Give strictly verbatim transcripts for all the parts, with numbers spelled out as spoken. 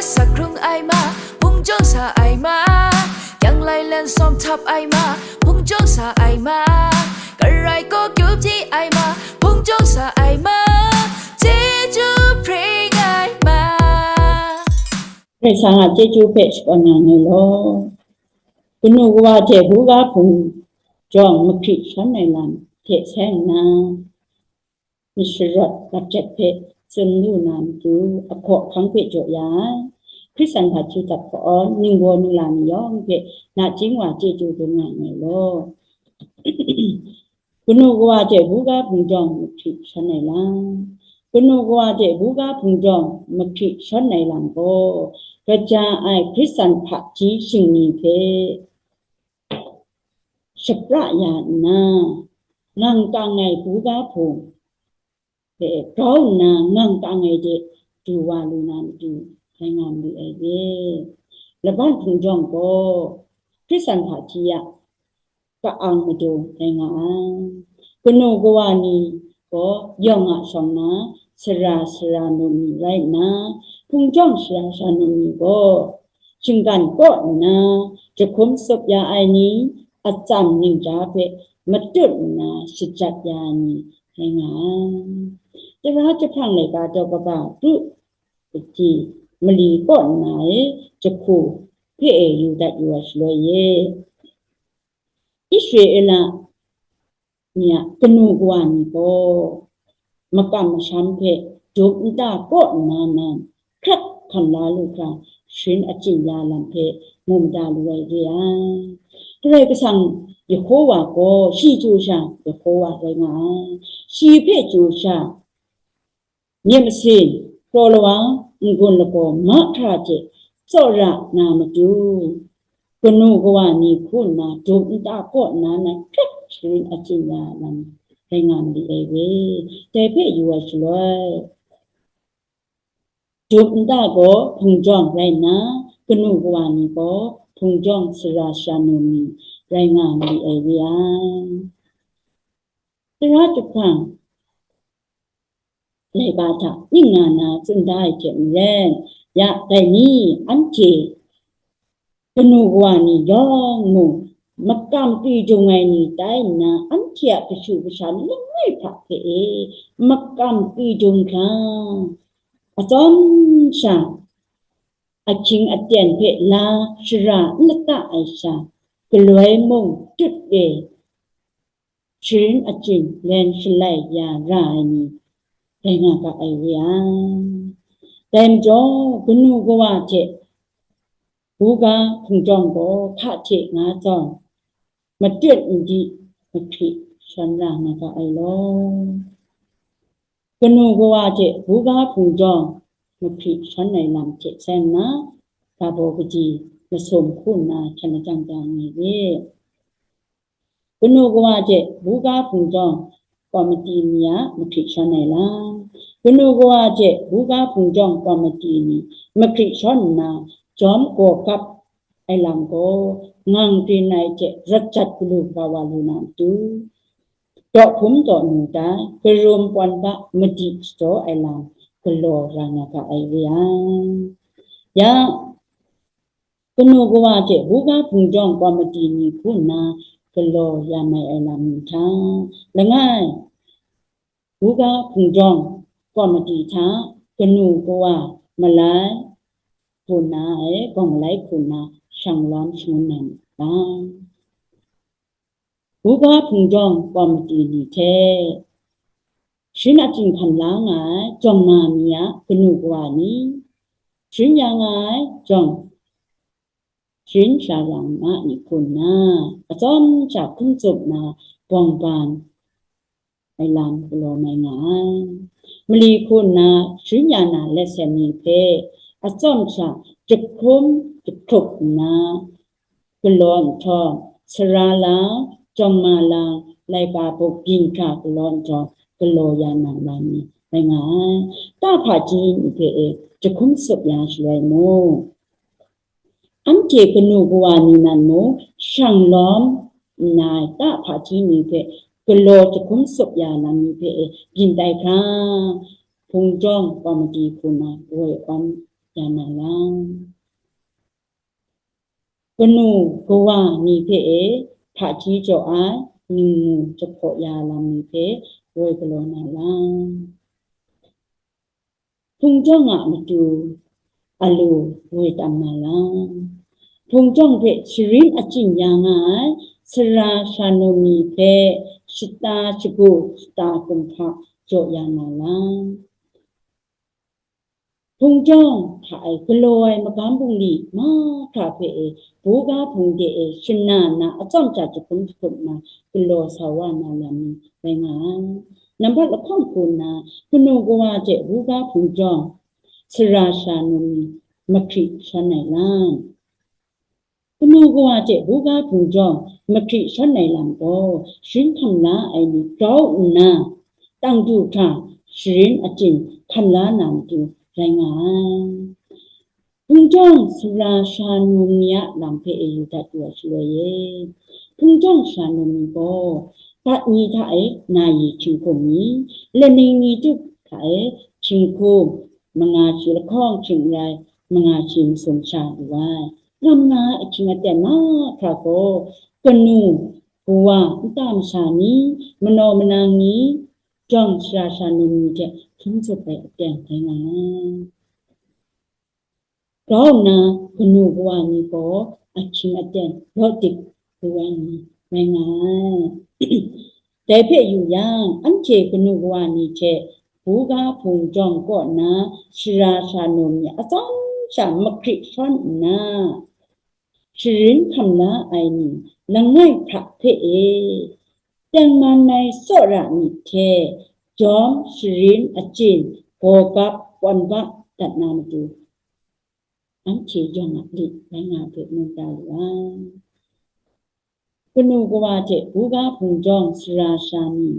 Sakrung ai ma, hpung jawng sa ai ma, yang lai lan sawm htap ai ma, hpung jawng sa ai ma, karai kaw kyu hpyi ai ma, hpung jawng sa ai ma, chyeju hpring ai ma. Karai Kasang a chyeju hpe shakawn yang ai law, kanu kawa hte buga hpung jawng mahkri shawn ai lam hte sai nna, masharawt lapjat hpe tsun lu na matu, ahkaw ahkang hpe jaw ya ai. Hkristan hpaji hta hkaw ningbaw ningla ni yawng hpe nachying wa chyeju dum nga nngai law. Kanu kawa hte buga hpung jawng mahkri shawn ai lam. Kanu kawa hte buga hpung jawng mahkri shawn ai lam gaw, kaja ai Hkristan hpaji shingni hpe shapra ya nna, ngang kang ai buga hpung hpe grau nna ngang kang ai de du wa lu na matu, rai nga malu ai re. Laban hpung jawng gaw Hkristan hpaji a ka-ang madung rai nga ai. Kanu kawa ni gaw yawng a shawng na sara sara nu ni rai nna, hpung jawng sara sara nu ni gaw shinggan kaw nna, jahkum tsup ya ai ni, atsam ningja hpe matut nna shajat ya ai ni rai nga ai. Tara jahprang laika daw kaba du, mali, mali kaw nna e jahku hpe e yu dat yu ai shaloi e, Israela ni a kanu kawa ni gaw makam masham hpe dum nta kaw nna nan hkrat hkan la lu hkra, sharin achyin ya lam hpe mu mada lu ai re ai. Karai Kasang Yehowa gaw shi chyu sha Yehowa rai nga ai. Shi hpe chyu sha myit masin, kraw lawang, n-gun lagaw mahkra hte tsawra na matu, kanu kawa ni hku nna dum nta kaw nna nan hkrat sharin achyin ya lam rai nga mali ai we. Dai hpe yu ai shaloi, dum nta gaw hpung jawng rai nna, kanu kawa ni gaw hpung jawng sara sara nu ni rai nga mali ai we ai. Tara jahprang laika hta ning nga na tsun da ai hte maren, ya dai ni anhte kanu kawa ni yawng mung makam pri dung ai ni tai nna, anhte a kashu kasha langai hta hpe e makam pri dung hkra, atsawm sha ahkying aten hpe la shara n lata ai sha, galoi mung tut e sharin achyin len shalai ya ra ai ni rai nga ga ai re ai. Dai majaw, kanu kawa hte buga hpung jawng gaw hka hte nga zawn, matut n di mahkri shawn ra nga ga ai law. Kanu kawa hte buga hpung jawng mahkri shawn ai lam hte sai nna, ga baw kaji masum hku nna htan lajang da ai re. Kanu kawa hte buga hpung jawng komiti ni a mahkri shawn ai lam. Kanu kawa hte buga hpung jawng komiti ni mahkri shawn nna, jawm gaw gap ai lam gaw, ngang prin ai hte rawt jat galu kaba wa lu na matu, daw hpum daw nu tai, karum pawn ba madi shadaw ai lam galaw ra nga ga ai re ai. Ya, kanu kawa hte buga hpung jawng komiti ni hku nna galaw ya mai ai lam ni hta, langai, buga hpung jawng komiti hta kanu kawa malai hku nna e, gawng malai hku nna shang lawm shangun na myit ta? Buga hpung jawng komiti ni hte sharin achyin hkan la nga ai jawng ma mi a kanu kawa ni, sharin ya nga ai jawng sharin sha ya nga ni hku nna, atsawm sha hkum tsup na bawng ban ai lam galaw mai nga ai. Mali hku nna sharin ya na let sem ni hpe atsawm sha jahkum jahkrup nna galaw nhtawm, sara lang, jawng ma lang, laika bup byin hkra galaw nhtawm, galaw ya na lam ni rai nga ai. Ta hpaji ni hpe e jahkum tsup ya shaloi mung, anhte kanu kawa ni nan mung shang lawm nna, ta hpaji ni hpe galaw jahkum tsup ya lam ni hpe e byin tai hkra, hpung jawng komiti hku nna woi awm ya na lam, kanu kawa ni hpe e hpaji jaw ai ningnu jahpaw ya lam ni hpe woi galaw na lam, hpung jawng a matu alu woi tam na lam, hpung jawng hpe sharin achyin ya nga ai sara sha nu mi hpe shata shagu shata kumhpa jaw ya na lam, hpung jawng hta e galaw ai magam bungli mahkra hpe e, buga hpung de e shana na atsawm sha jahkum jahkum na galaw sa wa na lam ni rai nga ai. Nambat lahkawng hku nna, kanu kawa hte buga hpung jawng sara sha nu mi mahkri shawn ai lam. Kanu kawa hte buga hpung jawng mahkri shawn ai lam gaw, sharin hkam la ai ni grau nna, tang du hkra sharin achyin hkam la na matu rai nga ai. Hpung jawng sara sha nu mi a lam hpe e yu dat yu ai shaloi e, hpung jawng sha nu mi gaw, bat ni hta e na yi hkyingkum mi, laning ni tup hta e hkyingkum manga shi lahkawng hkying rai, manga shi masum sha lu ai. Ngam nga ai ahkying aten mahkra gaw, kanu, kawa, nta masha ni, manaw manang ni, jawng sara sha nu mi hte hkrum zup ai aten rai nga ai. Grau nna kanu kawa ni gaw ahkying aten law dik lu ai ni rai nga ai. Dai hpe yu yang, anhte kanu kawa ni hte buga hpung jawng kaw na sara sha nu mi atsawm sha mahkri shawn nna, sharin hkam la ai ni langai hkra hpe e, tengman ai tsawra myit hte jawm sharin achyin gaw gap kawn bap dat na matu, anhte yawng a lit rai nga hpe ngu da lu ai. Kanu kawa hte buga hpung jawng sara sha ni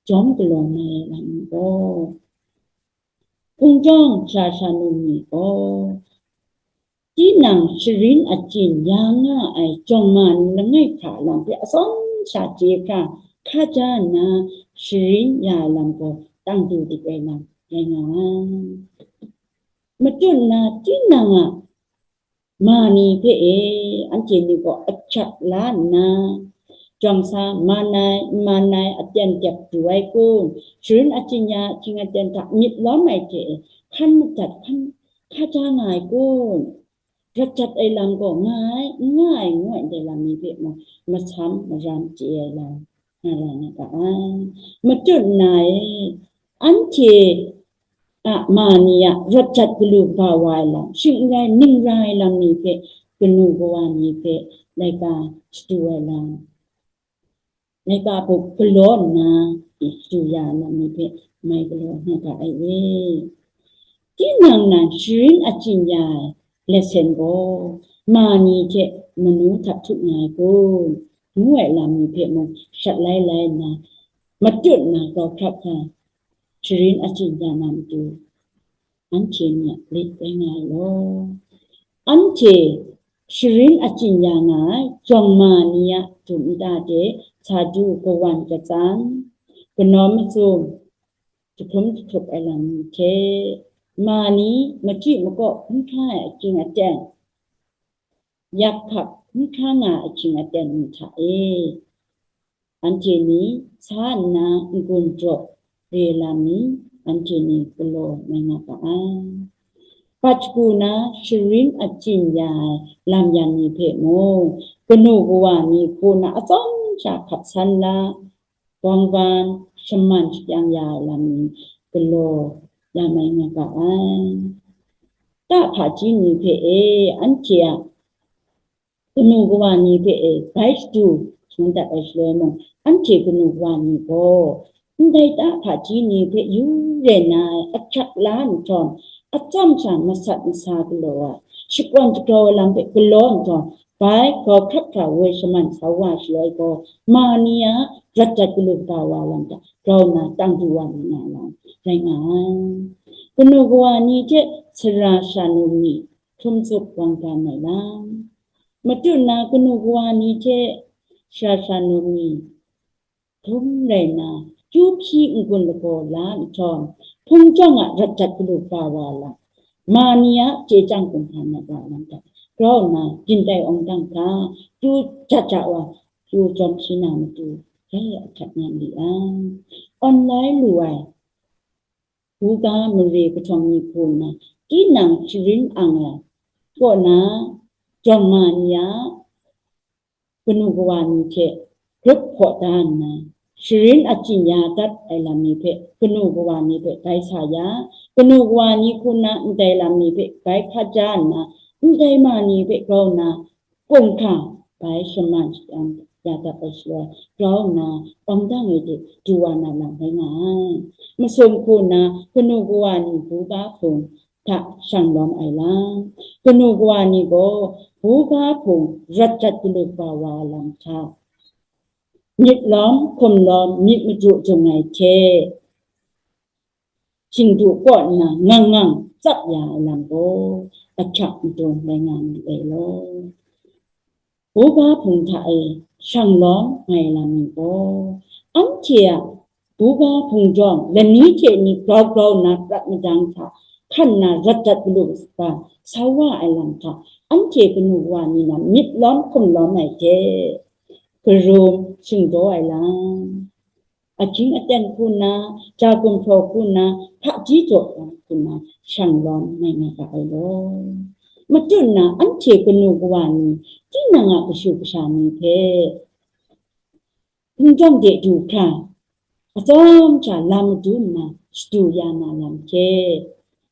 jawm galaw na ai lam ni gaw, hpung jawng sara sha nu mi gaw, tinang sharin achyin ya nga ai jawng ma ni langai hta lam hpe atsawm sha chye hkra hkaja nna sharin ya ai lam gaw tang du dik ai lam rai nga ai. Matut na tinang a ma ni hpe e, anhte ni gaw ahkyak la nna, jawng sa man ai, n man ai, aten dep du ai kun, sharin achyin ya ahkying aten hta myit lawm ai hte e, hkan madat hkan hkaja nga ai kun, rawt jat ai lam gaw nga ai, n nga ai, ngu ai ndai lam ni hpe mung masam maram chye ai lam nga ra na ga ai. Matut na e, anhte a ma ni a rawt jat galu kaba wa ai lam, shing n rai, ning ra ai lam ni hpe, kanu kawa ni hpe laika shadu ai lam, laika hpe galaw nna shadu ya ai lam ni hpe mai galaw nga ga ai e. Tinang nan sharin achyin ya ai latsen gaw, ma ni hte manu hta htuk nga ai kun, ngu ai lam ni hpe mung shat lai lai nna, matut na grau hkrap hkra sharin achyin ya na matu, anhte ni a lit rai nga ai law. Anhte sharin achyin ya nga ai jawng ma ni a dum nta de sa du kawan katsan, kanawn mazum jahkrum jahkrup ai lam ni hte, ma ni machyi makaw hkrum hkra ai ahkying aten, yak hkap hkrum hkra nga ai ahkying aten ni hta e, anhte ni sa nna n-gun jaw re lam ni, anhte ni galaw mai nga ga ai. Bat shagu na sharin achyin ya ai lam yan ni hpe mung, kanu kawa ni hku na atsawm sha hkap san la, gawng ban, shaman shakyang ya ai lam ni galaw ya mai nga ga ai. Ta hpaji ni hpe e, anhte a kanu kawa ni hpe e bai shadu shangun dat ai shaloi mung, anhte kanu kawa ni gaw ndai ta hpaji ni hpe yu re na ai ahkyak la nhtawm, atsawm sha masat masa galaw ai, shakawn shagrau ai lam hpe galaw nhtawm, bai grau hkrap hkra woi shaman sa wa shaloi gaw, ma ni a rawt jat galu kaba wa lam hta grau nna tang du wa lu na lam rai nga ai. Kanu kawa ni hte sara sha nu mi hkrum zup wang dan ai lam, matut na kanu kawa ni hte sara sha nu mi hkrum rai na, chyu hpyi n-gun lagaw la nhtawm, hpung jawng a rawt jat galu kaba wa lam, ma ni a chye chyang kumhpa na wa lam hta, grau nna, byin tai awng dang hta, chyu jat ja wa, chyu jawm shi na matu, rai ahkyak nga li ai. Online lu ai, buga mare kahtawng ni hku nna, tinang sharin ang ai, kaw na, jawng ma ni a, kanu kawa ni hte grup hkaw da nna, sharin achyin ya dat ai lam ni hpe kanu kawa ni hpe bai sa ya, kanu kawa ni hku nna ndai lam ni hpe bai hkat ja nna, ndai ma ni hpe grau nna, kawng hkra bai shaman shadan ya dat ai shaloi, grau nna, awng dang e de du wa na lam rai nga ai. Masum hku nna, kanu kawa ni buga hpung hta shang lawm ai lam, kanu kawa ni gaw buga hpung rat jat galu kaba wa lam hta, myit lawm, hkum lawm, myit madu jung ai hte, shingdu kaw nna ngang ngang tsap ya ai lam gaw, ahkyak madung rai nga mi ai law. Buga hpung hta e shang lawm nga ai lam ni gaw, anhte a buga hpung jawng lani hte ni grau grau nna prat madang hta hkan nna rat dat galu kaba sa wa ai lam hta, anhte kanu wa ni na myit lawm hkum lawm ai hte, karum shingdaw ai lam, ahkying aten hku nna, ja gumhpraw hku nna, hpaji jaw ai hku nna, shang lawm mai nga ga ai law. Matut nna anhte kanu kawa ni, tinang a kashu kasha ni hpe, hpung jawng de du hkra, atsawm sha lam madu nna shadu ya na lam hte,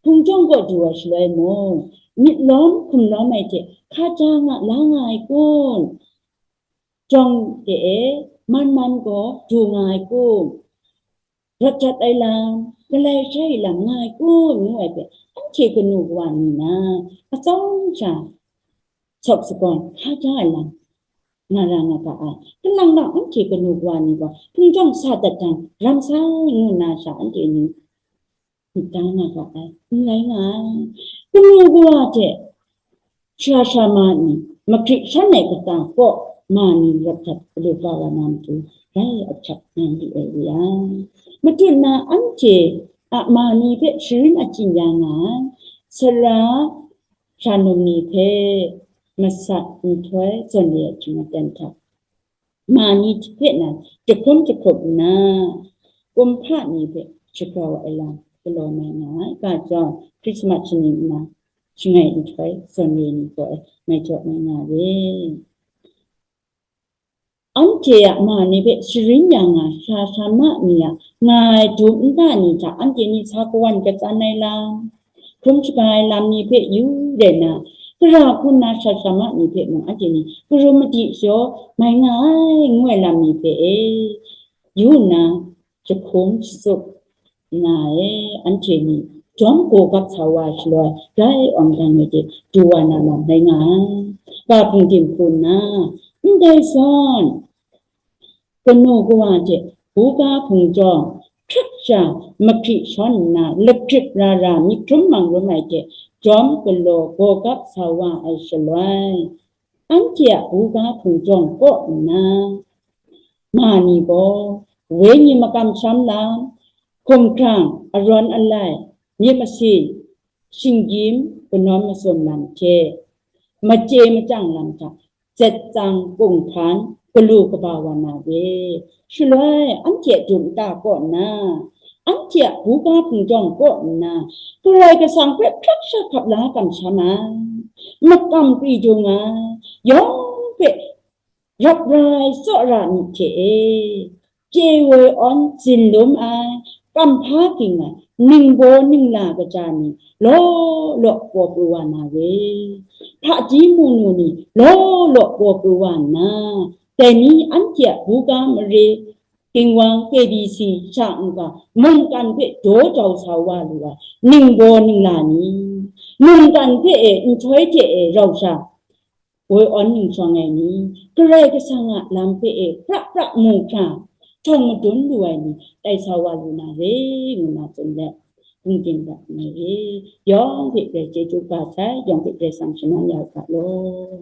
hpung jawng kaw du ai shaloi mung, myit lawm hkum lawm ai hte hka ja nga la nga ai kun? Jawng de e man man gaw du nga ai kun? Rat jat ai lam, galai shai lam nga ai kun? Ngu ai hpe, anhte kanu kawa ni na, atsawm sha, sawp sagawn hka ja ai lam, nga ra nga ga ai. Kalang lang anhte kanu kawa ni gaw, hpung jawng sa dat jang, ram sai ngu nna sha anhte ni, n ta nga ga ai, n rai nga ai. Kanu kawa hte sara sara ma ni, mahkrit shan ai kata kaw ma ni rat jat galu kaba wa na matu, rai ahkyak nga li ai wi ai. Matut nna anhte a ma ni hpe sharin achyin ya nga ai, sara shanum ni hpe masat nhtoi zawn re ai hkying aten hta, ma ni hpe nan jahkrum jahkrup nna, kumhpa ni hpe shagrau ai lam galaw mai nga ai. Ga jawng, Hkrismat shaning nna, shangai nhtoi zawn re ni gaw e mai jaw mai nga re. Anhte a ma ni hpe sharin ya nga sara sara ma ni a nga ai dum nta ni hta anhte ni sa kawan katsan ai lam, hkrum shaga ai lam ni hpe yu rai nna, gara hku nna sara sara ma ni hpe mung anhte ni karum madi shaw mai nga ai, ngu ai lam ni hpe e yu nna, jahkrum jatsup nga ai, anhte ni jawm gaw gap sa wa ai shaloi, dai awng dang ai de du wa na lam rai nga ai. Ga hpung dim hku nna, ndai zawn, kanu kawa hte buga hpung jawng hkrat sha mahkri shawn nna, lagrip ra ra myit hkrum mang rum ai hte jawm galaw gaw gap sa wa ai shaloi, anhte a buga hpung jawng kaw nna, ma ni gaw, wenyi makam sham lam, hkumhkrang, arawn alai, myit masin, shinggyim, kanawn masum lam hte, machye machyang lam hta, zet tsang kunghpan galu kaba wa na re. Shaloi anhte a dum nta kaw nna, anhte a buga hpung jawng kaw nna, Karai Kasang hpe hkrak sha hkap la kamsham ai, makam pri dung ai, yawng hpe rap rai tsawra myit hte e, chye woi awn zin lum ai, kamhpa ging ai, ningbaw ningla kaja ni law law paw pru wa na re. Hpaji munu ni law law paw pru wa nna, dai ni anhte a buga mare, Tingwang, K B C, sha n-ga, mungkan hpe daw jau sa wa lu ai ningbaw ningla ni, mungkan hpe e nhtoi hte e rau sha, woi awn ning shawng ai ni, Karai Kasang a lam hpe e pra pra mu hkra, htawng madun lu ai ni, tai sa wa lu na re, ngu na tsun let, hpungdim dat mai re, yawng hpe grai chyeju ga sai, yawng hpe grai sang shaman ya u ga law.